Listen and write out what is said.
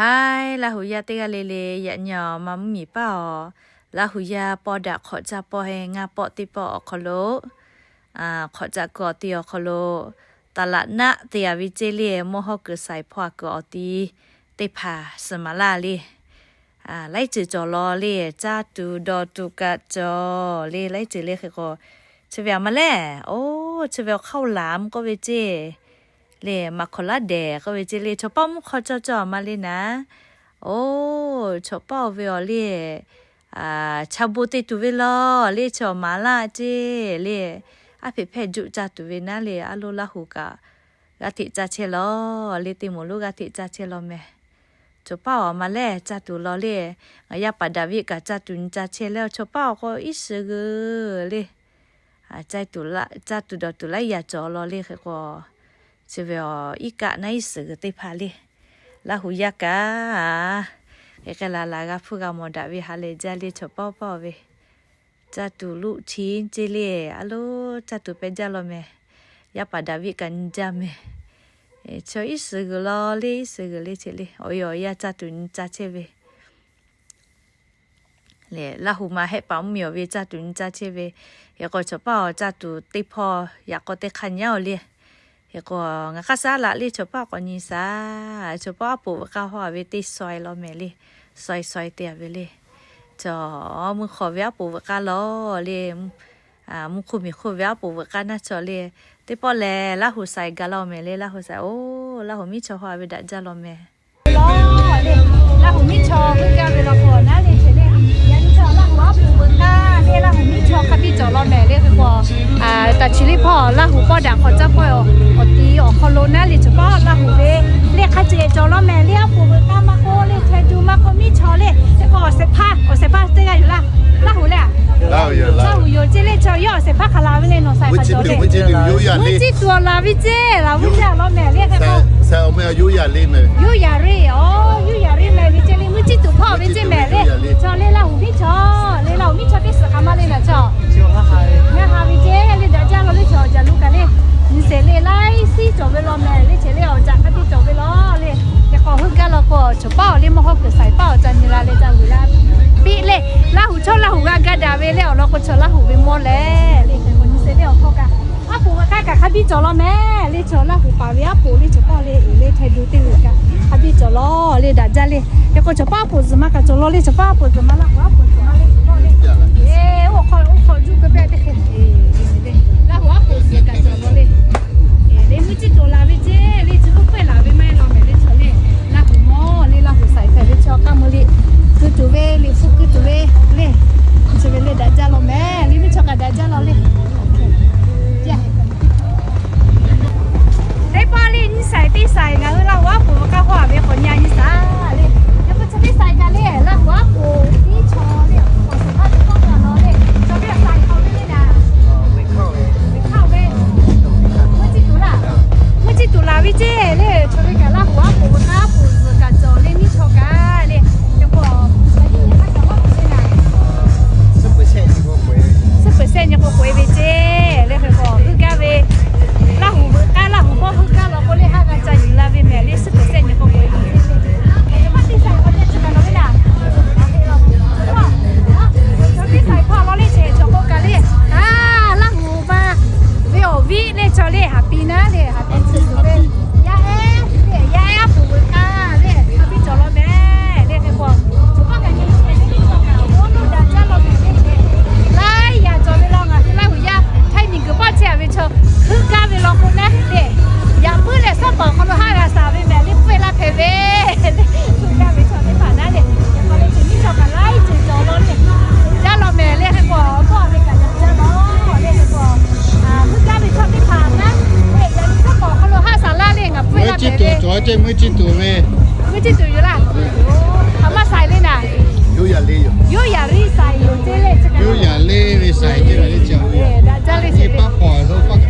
Aiˉ, Laˇ huˍ yaˇ teˇ g'aˇ le le, yaꞈ nyi awˬ ma mvuhˇmiˬ paˇ awˬ, Laˇ huˍ yaˇ pawˇ daꞈ hk'awꞈ caˇ pawˇ he ngaˇ pawˆ teˇ pawˆ awˬ hk'aw lo, hk'awꞈ caˇ kuiˬ awˬ ti awˬ hk'aw lo, taˍ laꞈ naˆ te a ve ceˇ le, mawˇ hawˉ kuiˬ saiˍ hpawˇ a kuiˬ awˬ ti teˇ hpaˍ suhˍ maˍ laˇ le. Laiˉ ceuˬ cawˬ law le, caˇ tuˬ dawˬ tuˬ kaꞈ cawˬ le, laiˉ ceuˬ le hk'e k'o, chi ve a ma le, oˇ chi ve awˬ hk'aˇ oˇ laˬ mvuhˇ k'oˆ ve ceˇ le, maꞈ hkawˍ laˉ dehˬ k'oˆ ve ceˇ le, chaw paˆ mvuhˇ hk'aw cawˇ cawˇ a ma le naˉ. Oˇ chaw paˆ oˇ ve awˬ le, chaˇ bon te tuˬ ve law le, chaw maˍ laˇ ceˇ le, aˉ hpeꞈ hpehˇ juˆ caˇ tuˬ ve naˉ le, a loˇ Laˇ huˍ kaꞈ g'aˇ hteꞈ caˇ chehˇ law le, teˇ moˍ lonˉ g'aˇ hteꞈ caˇ chehˇ law meh. Chaw paˆ awˬ ma le caˇ tuˬ law le, ngaˬ yaˇ paˍ Daˍviˆ kaˬ caˇ tuˬ nyi caˇ chehˇ le, chaw paˆ awˬ k'o iˉ shiˍ g'uiˬ le. Caˇ tuˬ dawˬ tuˬ laiˉ yaꞈ cawˬ law le hk'e k'o, chi ve awˬ iˉ kaˆ naˉ iˉ shiˍ g'uiˬ teˇ hpaˍ le. Laˇ huˍ yaˇ kaꞈ hk'e k'ai laˬ laˬ g'a hpuˇ g'a mawˬ daꞈ ve ha lehˬ jaˇ le, chaw paˆ paˆ oˇ ve caˇ tuˬ luˆ chi ceˇ le, a loˇ caˇ tuˬ pehˇ jaˇ law meh. Yaˇ paˍ Daˍviˆ kaꞈ nyi jaˇ meh. Chaw iˉ shiˍ g'uiˬ law le, iˉ shiˍ g'uiˬ le che le, awˬ e awˬ yaˇ caˇ tuˬ nyi caˇ chehˇ ve le. Laˇ huˍ ma hehˆ paˍ mvuhˇmiˬ awˬ ve caˇ tuˬ nyi caˇ chehˇ ve, hk'e k'o chaw paˆ awˬ caˇ tuˬ teˇ hpawˇ yaꞈ k'aw teˇ hk'aˇ nyi a oˬ le. Hk'e k'o, ngaˬ hk'aˇ suh laꞈ le chaw paˆ k'awꞈ nyi shaˍ. Chaw paˆ aˉ poꞈ veuꞈ k'aˇ hawˇ a ve teˇ saweh law mehˍ le, saweh saweh te a ve le. Chaw mvuhˇ hk'aw ve aˉ poꞈ veuꞈ k'aˇ law le, mvuhˇ hk'oˆ miˬ hk'oˆ ve aˉ poꞈ veuꞈ k'aˇ naˉ chaw le, teˇ pawˆ lehˬ Laˇ huˍ saiˍ gaˬ law mehˍ le, Laˇ huˍ saiˍ oˬ, Laˇ huˍ miˉ chaw hawˇ a ve daꞈ jaˇ law mehˍ. Laˇ huˍ miˉ chaw heuˆ gaˇ ve law k'o naˉ le che le, yaꞈ nyi chaw Laˇ huˍ aˉ poꞈ veuꞈ k'aˇ le, Laˇ huˍ miˉ chaw hk'a biˇ cawˬ law mehˍ le hk'e k'o, taˍ chi le hpawˇ Laˇ huˍ pawˇ daꞈ hk'awꞈ caˇ pawˆ awˬ ti awˬ hk'aw lo naˉ le chaw paˆ Laˇ huˍ ve le hk'a ceh cawˬ law mehˍ le, aˉ poꞈ veuꞈ k'aˇ maˇ k'oˆ le, hkeh du maˇ k'oˆ miˉ chaw le, hk'e k'o awˬ shehˍ hpaˇ, awˬ shehˍ hpaˇ teˇ g'aˇ yoˬ laˇ. Laˇ huˍ le, Laˇ huˍ yoˬ ceˇ le, chaw yawˇ awˬ shehˍ hpaˇ hk'aˬ la ve le nawˬ saiˍ hk'aˬ cawˬ le. Mvuhˇ ciˇ tuˬ awˬ laˬ ve ceˇ, laˬ ve ceˇ law mehˍ le hk'e k'o, Yoˇ yaˍ riˇ, oˬ, Yoˇ yaˍ riˇ mehˍ ve ceˇ le, mvuhˇ ciˇ tuˬ hpawˇ ve ceˇ mehˍ le. Chaw le Laˇ huˍ miˉ chaw, le Laˇ huˍ miˉ chaw teˇ suhˍ k'aꞈ maˇ le naˬ chaw. Ngaˬ ha ve ceˇ le daꞈ jaˇ law le chaw, awˬ jaˬ lo kaꞈ le, nyi sheˍ le laiˉ siˉ cawˬ ve law mehˍ le che le, awˬ jaˬ hk'a biˇ cawˬ ve law le. Hk'e k'o heuˆ gaˇ law k'o, chaw paˆ awˬ le mawˇ hawˉ kuiˬ saiˍ paˆ awˬ ca nyi la leh ca vuiˬ la piˇ le. Laˇ huˍ chaw Laˇ huˍ g'a ga daꞈ ve le awˬ lawn k'o, chaw Laˇ huˍ ve mawˇ leh le hk'e k'o nyi sheˍ le awˬ hkawˇ kaꞈ, aˉ poꞈ veuꞈ k'aˇ kaꞈ hk'a biˇ cawˬ law mehˍ le, chaw Laˇ huˍ paˍ ve aˉ poꞈ le chaw paˆ le uiˍ le hkeh du teˇ g'uiˬ kaꞈ hk'a biˇ cawˬ law le daꞈ jaˇ le. Hk'e k'o chaw paˆ aˉ poꞈ zuhˬ ma kaꞈ cawˬ law le, chaw paˆ aˉ poꞈ zuhˬ ma Laˇ huˍ aˉ poꞈ zuhˬ ma le, oˇ hk'aw oˇ hk'aw juˇ keu pehˇ teˇ hk'e Laˇ huˍ aˉ poꞈ zuhˬ kaꞈ cawˬ law le. Le mvuhˇ ciˇ tuˬ laˬ ve ceˇ le, chi k'oˆ pehˇ laˬ ve maˇ heˆ law mehˍ le chaw le, Laˇ huˍ mawˇ le Laˇ huˍ saiˍ hpehꞈ ve chaw k'aˇ meuˇ le, keu tuˬ ve le, hpu keu tuˬ ve le, chi ve le daꞈ jaˇ law mehˍ le, miˉ chaw kaꞈ daꞈ jaˇ law le. Teˇ pawˆ le nyi saiˍ teˇ saiˍ ngaˬ hui Laˇ huˍ aˉ poꞈ k'aˇ hawˇ a ve k'awꞈ nyi a nyi shaˍ le. Yaꞈ hk'aˇ chaw teˇ saiˍ kaꞈ le Laˇ huˍ aˉ poꞈ tiˉ chaw le awˬ suhˍ hpaˇ teˇ pawˆ kaꞈ law le, chaw ve awˬ saiˍ hk'aw ve le naˍ, ve hk'aˇ ve, mvuhˇ ciˇ tuˬ laˬ, mvuhˇ ciˇ tuˬ laˬ ve ceˇ le, chaw ve kaꞈ Laˇ huˍ aˉ poꞈ veuꞈ k'aˇ aˉ poꞈ zuhˬ kaꞈ cawˬ le, miˉ chaw kaꞈ le, yaꞈ hk'aˇ suhˉ peuˬ shehˆ nyi k'o k'oꞈ e ve ceˇ le hk'e k'o, heuˆ gaˇ ve Laˇ huˍ veuꞈ k'aˇ Laˇ huˍ hpawˇ heuˆ gaˇ law k'o le, haˉ g'a ca yuˬ la ve mehˍ le, suhˉ peuˬ shehˆ nyi k'o k'oꞈ e ve ceˇ le. Teˇ pawˆ teˇ saiˍ k'awꞈ te chi kaꞈ law ve naˍ, teˇ saiˍ hpawˇ law le shehˍ cawˬ k'o kaꞈ le, a, Laˇ huˍ ma ve awˬ viˉ le chaw le haˍ pi naˉ le, haˍ pi chi tuˬ ve yaˇ ehˉ le, yaˇ ehˉ aˉ poꞈ veuꞈ k'aˇ le hk'a biˇ cawˬ law mehˍ le hk'e k'o, chaw kaꞈ nyi le, miˉ chaw kaꞈ oˇ lo daꞈ jaˇ law mehˍ le. Laiˉ yaꞈ cawˬ ve law ngaˬ hui Laˇ huˍ yaˇ htaˇ miˬ guiˬ pawˆ chehˇ a ve chaw heuˆ gaˇ ve law k'o naˉ le, yaꞈ puiˉ leh suhˉ paˍ awˬ hk'aw lo haˉ g'a shaˍ ve mehˍ le, pfuhˇ e laˇ hpehꞈ ve le. Heuˆ gaˇ ve chaw teˇ hpaˍ naˉ le, yaꞈ hk'aˇ le chi miˉ chaw kaꞈ laiˉ ceuˬ cawˬ law le, jaˇ law mehˍ le hk'e k'o, awˬ hpawˇ ve kaꞈ yaꞈ jaˇ law le hk'e k'o, heuˆ gaˇ ve chaw teˇ hpaˍ naˉ le, yaꞈ nyi suhˉ paˍ awˬ hk'aw lo haˉ shaˍ laˇ le, ngaˬ pfuhˇ e laˇ hpehꞈ ve. Mvuhˇ ciˇ tuˬ cawˬ ve, mvuhˇ ciˇ tuˬ yoˬ laˇ. A maˇ shaiˍ le naˍ, Yoˇ yaˍ le yoˬ, Yoˇ yaˍ le shaiˍ yoˬ ceˇ le, Yoˇ yaˍ le ve shaiˍ ceˇ le, daꞈ jaˇ le, paˇ paw lo paˇ